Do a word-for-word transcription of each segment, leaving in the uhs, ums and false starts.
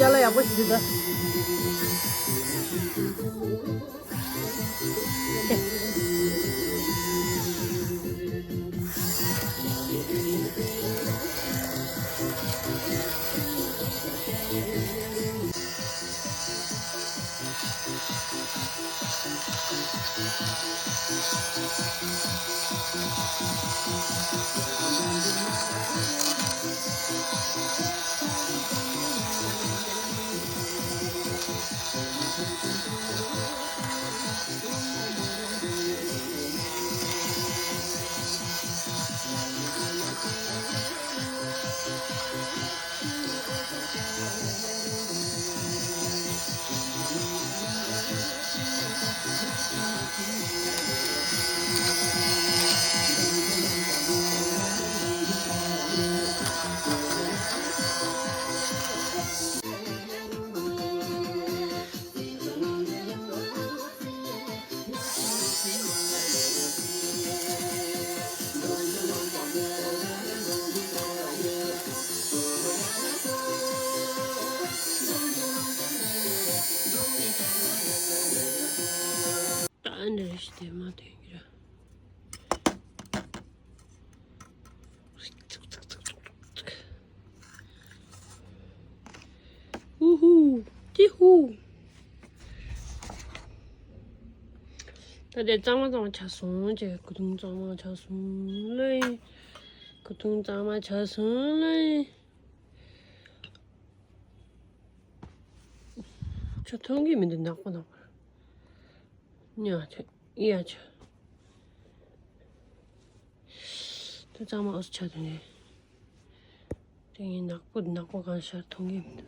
ཅ་ལག་ཡག་པོ་ཞིག་འདུག་ད། ད་འདྲ་ཞིག་དེ་མ་ཐོན་གྱི་ར། ཧུ་ཧུ། ཏི་ཧུ། ད་དེ་གཙང་མ་གཙང་མ་ཆགས་སོང་ཅེས། གོས་ཐུང་གཙང་མ་ཆགས་སོང་ལེ། གོས་ཐུང་གཙང་མ་ཆགས་སོང་ལེ། ཁྱོད་མཐོང་གི་མི་འདུག་ནག་པོ་ནག་པོ། ཉ་ཆ་ཡ་ཆ། དེ་གཙང་མ་ཨོ་ཆ་དེ་ནས། དེ་ངའི་ནག་པོ་ནག་པོ་གང་ཤར་མཐོང་གི་མི་འདུག་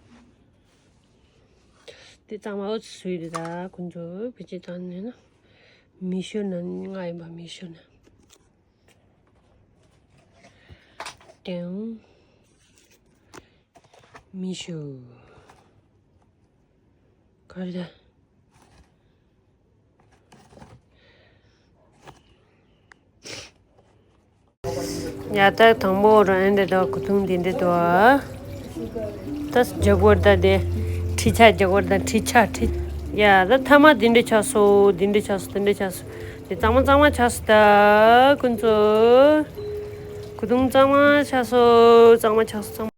དེ་གཙང་མ་ཨོ་ཆ་སུས་རེད། ད་ཁོ་ཚོ་བེད་སྤྱོད་བཏང་ནས་ན། མི་ཤོར་ན་ང་ཡིན་པ་མི་ཤོར་ན། ཏེང་། མི་ཤོ། ག་རེ་ད། ཡ་ད་དང་པོ་རང་འདི་འདྲ་གོས་ཐུང་འདི་འདྲ་འདུག་ད་ཇ་གོར་ད་དེ། ཁྲི་ཆ་ཇ་གོར་ད་ཁྲི་ཆ་ཁྲི། ཡ་ད་ཐ་མ་འདི་འདྲ་ཆགས་སོ། འདི་འདྲ་ཆགས་སོ། འདི་འདྲ་ཆགས་སོ། དེ་གཙང་མ་གཙང་མ་ཆགས་སོ་ད། ཀུན་ཚོ། གོས་ཐུང་གཙང་མ་ཆགས་སོ། གཙང་མ་ཆགས་སོ། གཙང་མ།